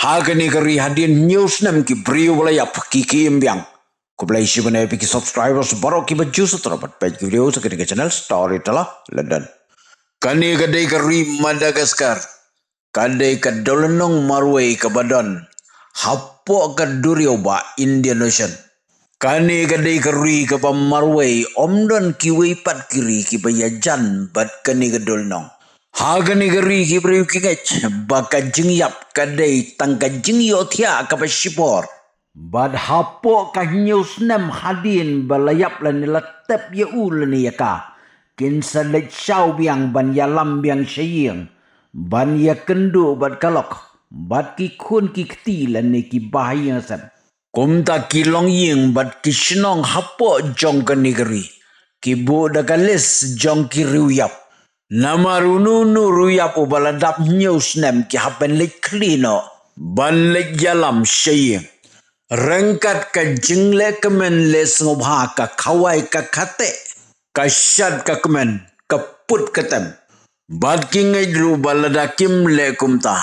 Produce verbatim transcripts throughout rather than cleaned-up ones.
Ha kane ka ri hadien hynñiew snem ki briew ba la ïap ki ki im biang. Khublei shibun ïa phi ki subscribers baroh kiba ju subscribe bad peit ki video sha kane ka channel Storyteller London. Kane ka dei ka ri Madagascar. Ka dei ka dewlynnong marwei kaba don hapoh ka duriaw ba Indian Ocean. Kane ka dei ka ri kaba marwei, ym don kiwei pat ki ri kiba ïajan bad kane ka dewlynnong. Ha kane ka ri ki briew ki ngeit ba ka jingïap ka dei tang ka jingïohthiah kaba shipor. Bad hapoh ka hynñiew snem hadien ba la ïap lane la tep ïa u lane ïa ka, kin sa leit shaw biang ban ïalam biang sha ïing, ban ïakynduh bad ka lok, bad ki khun ki kti lane ki bahaïing sem. Kumta ki longïing bad ki shnong hapoh jong kane ka ri ki buh da ka list jong ki riewïap. Namar uno uno riewïap uba la dap hynñiew snem ki hap ban leit khlieh noh ban leit ïalam sha ïing. Ryngkat ka jingleh kmen leh sngewbha, ka khawai ka khateh, ka shad ka kmen, ka put ka tem. Bad ki ngeit ruh ba lada kim leh kumta,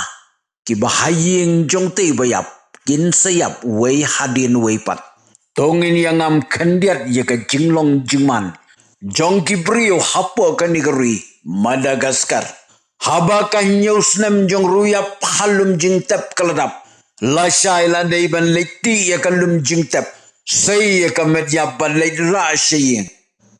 ki bahaïing jong utei ba ïap kin sa ïap wei hadien wei pat. To ngin ïangam khyndiat ïa ka jinglong jingman jong ki briew hapoh kane ka ri Madagascar. Haba ka hynñiew snem jong riewïap ha lum jingtep ka la dap, lashai la dei ban leit tih ïa ka lum jingtep, sei ïa ka met ïap bad leit rah sha ïing.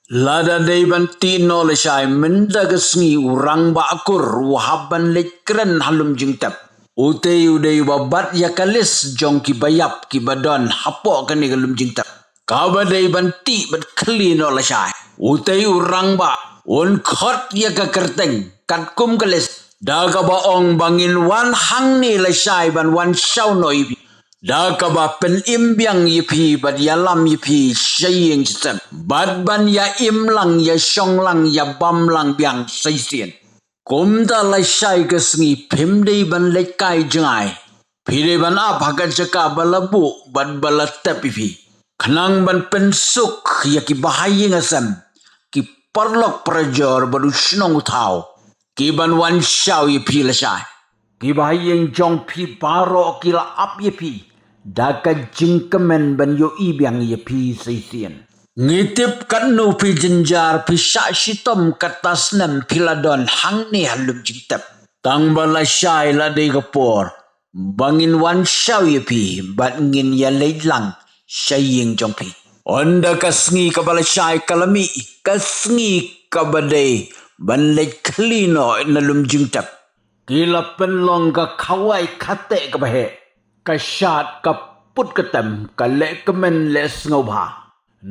Lada dei ban tih noh lashai mynta ka sngi, u rangbah kur u hap ban leit kren ha lum jingtep. Utei u dei uba bat ïa ka list jong kiba ïap kiba don hapoh kane ka lum jingtep. Kaba dei ban tih bad khlieh noh lashai, utei u rangbah un khot ïa ka kyrteng katkum ka list, da kaba ong ba ngin wan hangne lashai ban wan shaw noh ïa phi, da kaba pynim biang ïa phi bad ïalam ïa phi sha ïing sha sem, bad ban ïa im lang, ïa shong lang, ïa bam lang biang sa shisien. Kumta lashai ka sngi phim dei ban leit kai jngai. Phi dei ban ap ha ka jaka ba la buh bad ba la tep ïa phi, khnang ban pynsuk ïa ki bahaïing sem, ki paralok parajor bad u shnong u thaw, ki ban wan shaw ïa phi lashai. Ki bahaïing jong phi baroh ki la ap ïa phi da ka jingkmen ban ïohi biang ïa phi sa shisien. Ngi tip katno phi jynjar, phi shah shitom, kata snem phi la don hangne ha lum jingtep. Tang ba lashai la dei ka por ba ngin wan shaw ïa phi bad ngin ïa leit lang sha ïing jong phi. Ynda ka sngi kaba lashai ka la mih, ka sngi kaba dei ban leit khlieh noh na lum jingtep, ki la pynlong ka khawai khateh kaba heh, ka shad, ka put ka tem, ka leh kmen leh sngewbha.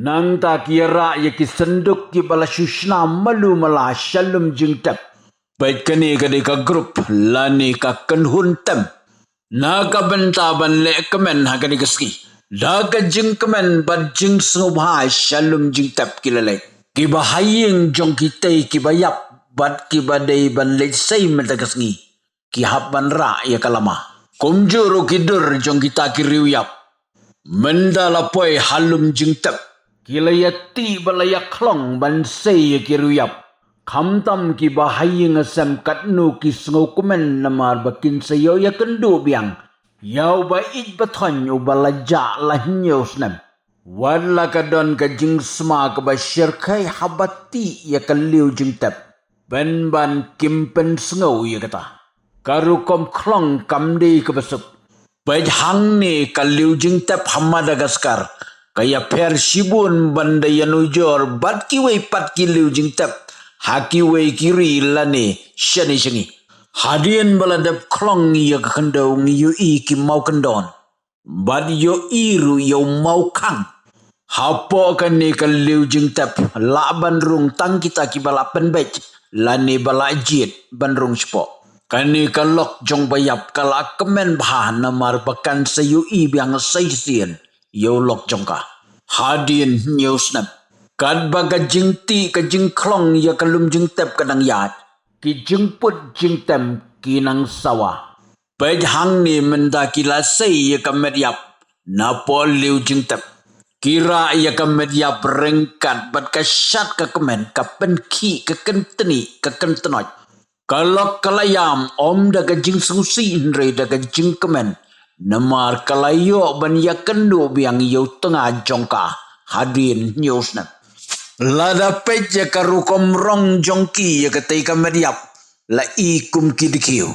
Nangta ki ïa rah ïa ki synduk kiba la shu shna malu mala sha lum jingtep. Peit, kane ka dei ka group lane ka kynhun tem na ka bynta ban leh kmen ha kane ka sngi. Da ka jingkmen bad jingsngewbha sha lum jingtep ki la leit. Ki bahaïing jong kitei kiba ïap bad kiba dei ban leit sei mynta ka sngi, ki hap ban rah ïa ka lama. Kumjuh ruh ki dur jong kita ki riewïap. Mynta la poi ha lum jingtep, ki la ïa tih bad la ïa khlong ban sei ïa ki riewïap. Khamtam ki bahaïing sem katno ki sngewkmen namar ba kin sa ïoh ïakynduh biang ïa uba ïeit ba thoiñ uba la jah la hynñiew snem. Wat la ka don ka jingsma kaba shyrkhei haba tih ïa ka liew jingtep, pynban kim pynsngew ïa kata. Ka rukom khlong kam dei kaba suk. Peit hangne, ka liew jingtep ha Madagascar ka ïapher shibun ban da ïanujor bad kiwei pat ki liew jingtep ha kiwei ki ri lane shane sha ngi. Hadien ba la dep khlong ïa ka khyndew ngi ïohi ki maw kyndon bad ïohi ruh ïa u maw khang. Hapoh kane ka liew jingtep lah ban rung tang kita kiba la pynbeit lane ba la jied ban rung shapoh. Kane ka lok jong ba ïap ka la kmen bha namar ba kan sa ïohi biang sa shisien ïa u lok jong ka hadien hynñiew snem. Katba ka jingtih ka jingkhlong ïa ka lum jingtep ka dang ïaid, ki jingput jingtem ki nang sawa. Peit hangne, mynta ki la sei ïa ka met ïap napoh liew jingtep. Ki rah ïa ka met ïap ryngkat bad ka shad ka kmen, ka pynkhih, ka kyntni, ka kyntnot. Ka lok ka la ïam, ym da ka jingsngewsih hynrei da ka jingkmen Namar ka la ïoh ban ïakynduh biang ïa u tnga jong ka hadien hynñiew snem. Lada peit ïa ka rukom rong jong ki ïa katei ka met ïap, la i kum ki dkhiew.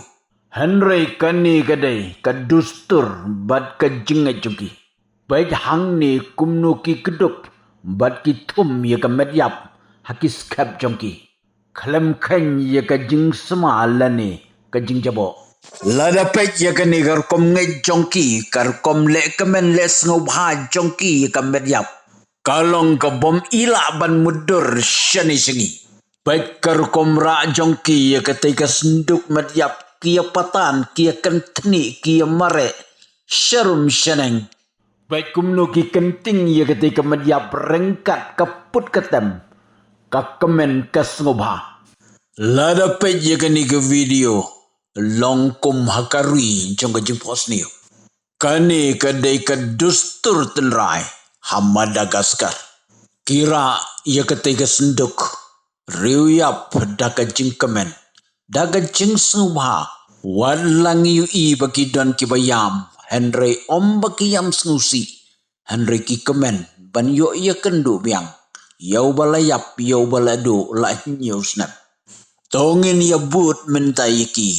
Hynrei kane ka dei ka dustur bad ka jingngeit jong ki. Peit hangne kumno ki kdup bad ki thum ïa ka met ïap ha ki skhem jong ki, khlem kheiñ ïa ka jingsma lane ka jingjaboh. Lada peit ïa kane ka rukom ngeit jong ki, ka rukom leh kmen leh sngewbha jong ki ïa ka met ïap, ka long ka bym i lah ban mutdur shane sha ngi. Peit ka rukom rah jong ki ïa katei ka synduk met ïap, ki ïa patan, ki ïa kynthni, ki ïa mareh sharum shaneng. Peit kumno ki kynting ïa katei ka met ïap ryngkat ka put ka tem, ka kmen ka sngewbha. Lada peit ïa kane ka video, long kum ha ka ri jong ka jingphohsniew. Kane ka dei ka dustur tynrai ha Madagascar. Ki rah ïa katei ka synduk riewïap da ka jingkmen, da ka jingsngewbha. Wat la ngi ïohi ba ki don kiba ïam, hynrei ym ba ki ïam sngewsih, hynrei ki kmen ban ïoh ïakynduh biang ïa uba la ïap, ïa uba la duh la hynñiew snem. To ngin ïa bud mynta ïa ki,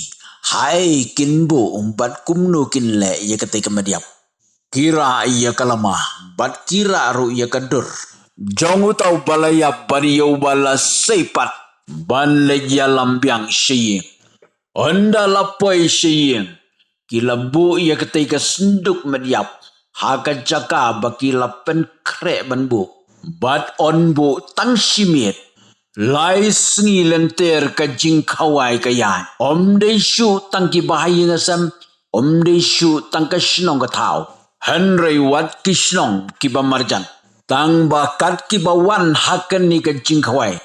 haei kin buh bad kumno kin leh ïa katei ka met ïap. Ki rah ïa ka lama bad ki rah ruh ïa ka dur jong uta uba la ïap bad ïa uba la sei pat ban leit ïalam biang sha ïing. Ynda la poi sha ïing, ki la buh ïa katei ka synduk met ïap ha ka jaka ba ki la pynkhreh ban buh, bad yn buh tang shi miet. Lai sngi lynter ka jingkhawai ka ïaid. Ym dei shuh tang ki bahaïing hasem, ym dei shuh tang ka shnong ka thaw, hynrei wat ki shnong kiba marjan. Tang ba kat kiba wan ha kane ka jingkhawai,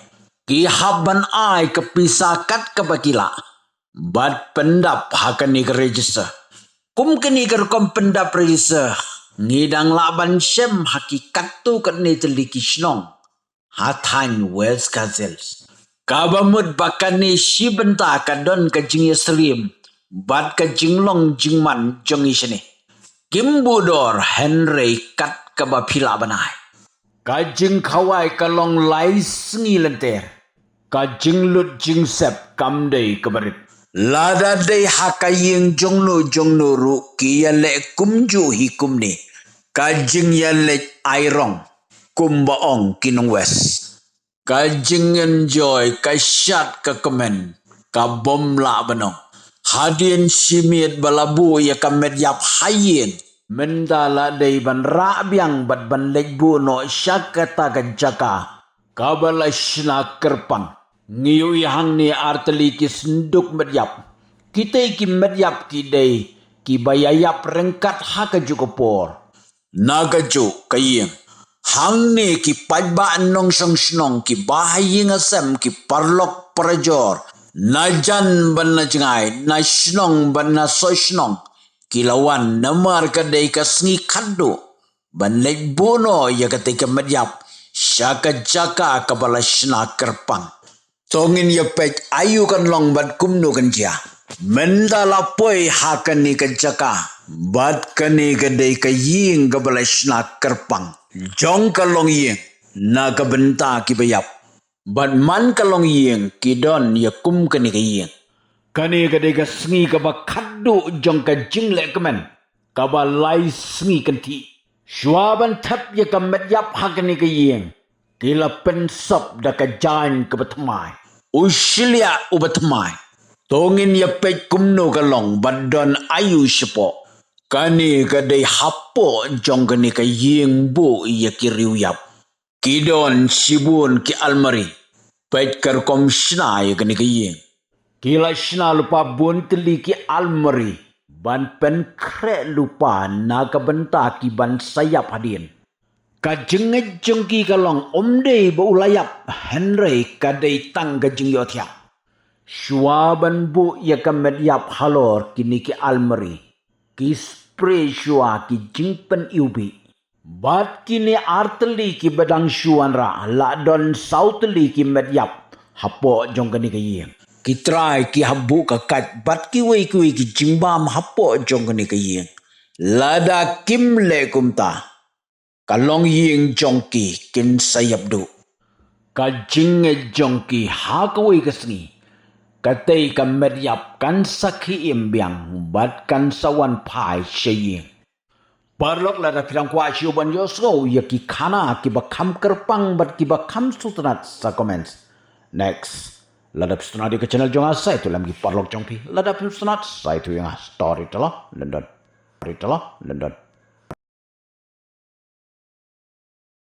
ki hap ban ai ka pisa kat kaba ki lah bad pyndap ha kane ka register. Kum kane ka rukom pyndap register, ngi dang lah ban shem ha ki katto katne tylli ki shnong ha thaiñ West Khasi Hills. Kaba mut ba kane shi bynta ka don ka jingïasyriem bad ka jinglong jingman jong ngi shane. Kim buh dor hynrei kat kaba phi lah ban ai. Ka jingkhawai ka long lai sngi lynter. Ka jinglut jingsep kam dei kaba rit. Lada dei ha ka ïing jongno jongno ruh ki ïaleh kumjuh hi kumne. Ka jingïaleh ai rong, kumba ong ki nong West. Ka jingenjoy, ka shad, ka kmen, ka bym lah ban ong. Hadien shi miet ba la buh ïa ka met ïap ha ïing, mynta la dei ban rah biang bad ban leit buh noh sha kata ka jaka kaba la shna kyrpang. Ngi ïohi hangne artylli ki synduk met ïap. Kitei ki met ïap ki dei kiba ïaïap ryngkat ha kajuh ka por, na kajuh ka ïing. Hangne ki paidbah nongshong shnong, ki bahaïing hasem, ki paralok parajor, na jan bad na jngai, na shnong bad na sohshnong, ki la wan namar ka dei ka sngi khatduh ban leit buh noh ïa katei ka met ïap sha ka jaka kaba la shna kyrpang. To ngin ïa peit aïu kan long bad kumno kan jia. Mynta la poi ha kane ka jaka bad kane ka dei ka ïing kaba la shna kyrpang jong ka longïing na ka bynta kiba ïap. Bad man ka longïing ki don ïa kum kane ka ïing. Kane ka dei ka sngi kaba khatduh jong ka jingleh kmen, kaba lai sngi kynthih. Shuwa ban thep ïa ka met ïap ha kane ka ïing, ki la pynsop da ka jaiñ kaba thymmai, u shliah uba thymmai. To ngin ïa peit kumno ka long bad don aïu shapoh. Kane ka dei hapoh jong kane ka ïing buh ïa ki riewïap. Ki don shibun ki almari. Peit ka rukom shna ïa kane ka ïing. Ki la shna lypa bun tylli ki almari ban pynkhreh lypa na ka bynta kiban sa ïap hadien. Ka jingngeit jong ki ka long ym dei ba u la ïap, hynrei ka dei tang ka jingïohthiah. Shuwa ban buh ïa ka met ïap halor kine ki almari, ki spray shuwa ki jingpyniwbih. Bad kine artylli kiba dang shu wanrah, la don saw tylli ki met ïap hapoh jong kane ka ïing. Ki trai ki hap buh ka kait bad kiwei kiwei ki jingbam hapoh jong kane ka ïing. Lada kim leh kumta, ka longïing jong ki kin sa ïap duh. Ka jingngeit jong ki ha kawei ka sngi ka tei ka met ïap kan sa khie im biang bad kan sa wan phai sha ïing. Paralok, lada phi dang kwah shuh ban ïohsngew ïa ki khana kiba kham kyrpang bad kiba kham sngewtynnat sa comments. Next, lada phi sngewtynnat ïa ka channel jong nga, sa ïathuh lem ki paralok jong phi. Lada phim sngewtynnat, sa ïathuh ïa nga. Storyteller London. Storyteller London.